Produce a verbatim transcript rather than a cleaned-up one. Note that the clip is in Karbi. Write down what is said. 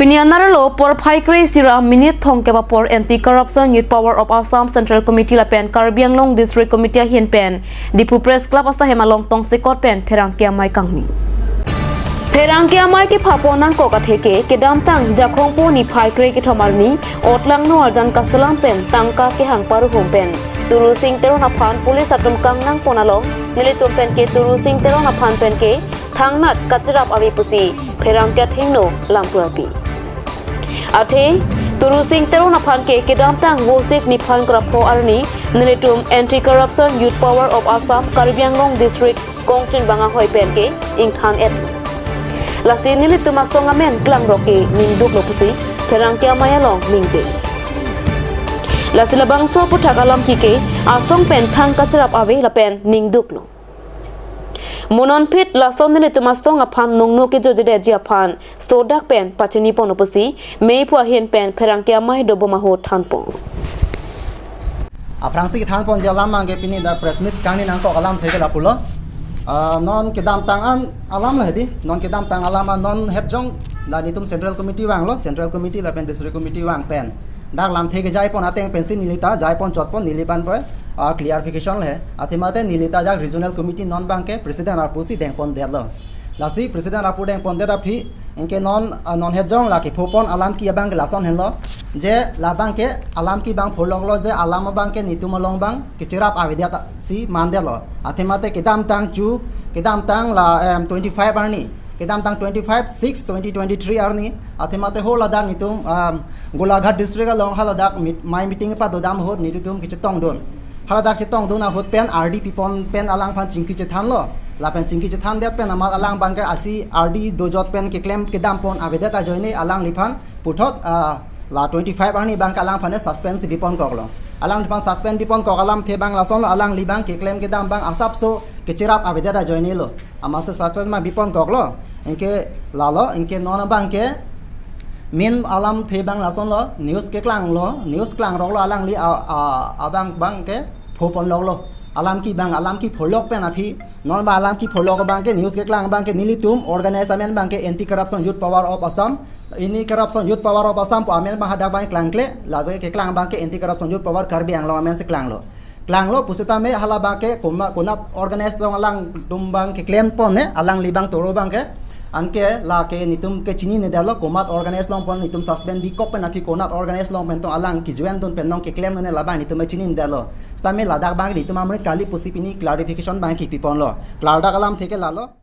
Pini anerlo porphai kre-isi ra minit thomkep apor Anti Corruption Youth Power of Assam Central Committee lapen Karbi Anglong District Committee ahin pen Diphu Press Club asai hem along tongsekot pen pherangke amei kangni. Pherangke amei kepha pon nangkok atheke kedamtang Jakhong po niphai kre-kethom arni otlangno arjan kaselam pen tangka kehang paruhum pen Turu Sing Teron aphan police atum kangnang pon along nelitum pen ke Turu Sing Teron aphan pen ke thangnat kacherap ave pusi pherangke athengno lamturapi. Athe Turu Sing Teron aphan ke kedamtang Vosik niphai kre-pho arni nelitum Anti Corruption Youth Power of Assam Karbi Anglong District kongchun bang ahoi pen ke ingthan-et. Lasi nelitum asong amen klangrok ke ningduklo pusi pherangke amei along ningje. Lasi labangso aphuthak alam kike asong pen thang kacherap ave lapen ningduklo. Mo non phit lason nelitum asong aphan nongno kejojede ji aphan sodak pen pachini pon pusi meiphu ahin pen pherangke amei dobom ahut than pon. Aphrangsi than ponji alam abangke pini dak press meet kangni nangkok alamthe ke lapulo. Ah, non kedamtang an alam la hedi, non kedamtang alam an non hetjong la nelitum Central Committee vanglo, Central Committee lapen District Committee vang pen dak lamthe kejai pon ateng pensi neli ta jai pon chot pon neli ban poi, ah, clarification le. Athema te neli ta dak Regional Committee non abangke President arpu si deng pondetlo. Lasi President arpu deng pondet aphi anke non, ah, non hetjong la kepho pon alam ke abangke lason henlo. Je labangke alam ke abang pholoklo je alam abangke nelitum along abang kecherap avedet si mandetlo. Athema te kedamtang chu, kedamtang la, em, twenty-five arni. Kedamtang twenty-five six twenty twenty-three arni. Athema te ho ladak nelitum, em, Golaghat District along ha ladak meet-, mei meeting padodam ahut nelitum kechetongdun. Ha ladak chetongdun ahut pen R D pi pon pen alangphan chingki chethanlo. Lapen chingki chethandet pen amat alang abangke isi R D dojot pen keklem kedam pon avedet ajoine alangliphan puthot, ah, la twenty-five arni abangke alangphan suspend si pi pon koklo. Alangliphan suspend pi pon kok alamthe abang lasonlo, alangli abang keklem kedam abang asapso kecherap avedet ajoinelo. Amatsi suspend ma pi pon koklo. Anke lalo, anke non abangke main alamthe abang lasonlo, news keklanglo, news klangroklo alangli a, a, abang abangke pho ponloklo. Alam ke abang, alam ke pholok pen aphi, non ba alam ke pholok abangke news keklang abangke nelitum organize amen abangke Anti Corruption Youth Power of Assam, Anti Corruption Youth Power of Assam pu amen abang hadak abang klangkle, lake keklang abangke Anti Corruption Youth Power Karbi Anglong amen si klanglo. Klanglo pusitame hala abangke koma-, konat organize along alangtum abang keklem pon ne, alangli abang toro abangke. Anke lake nelitum ke chininedetlo, komat organize along pen nelitum suspend pikok pen aphi konat organize along pen tong alang ke-join dun pen nong keklem ne labang nelitum chininedetlo. Sitame ladak abang nelitum amonit kali pusi pini clarification abang kipi ponlo. Klardak alamthe ke lalo.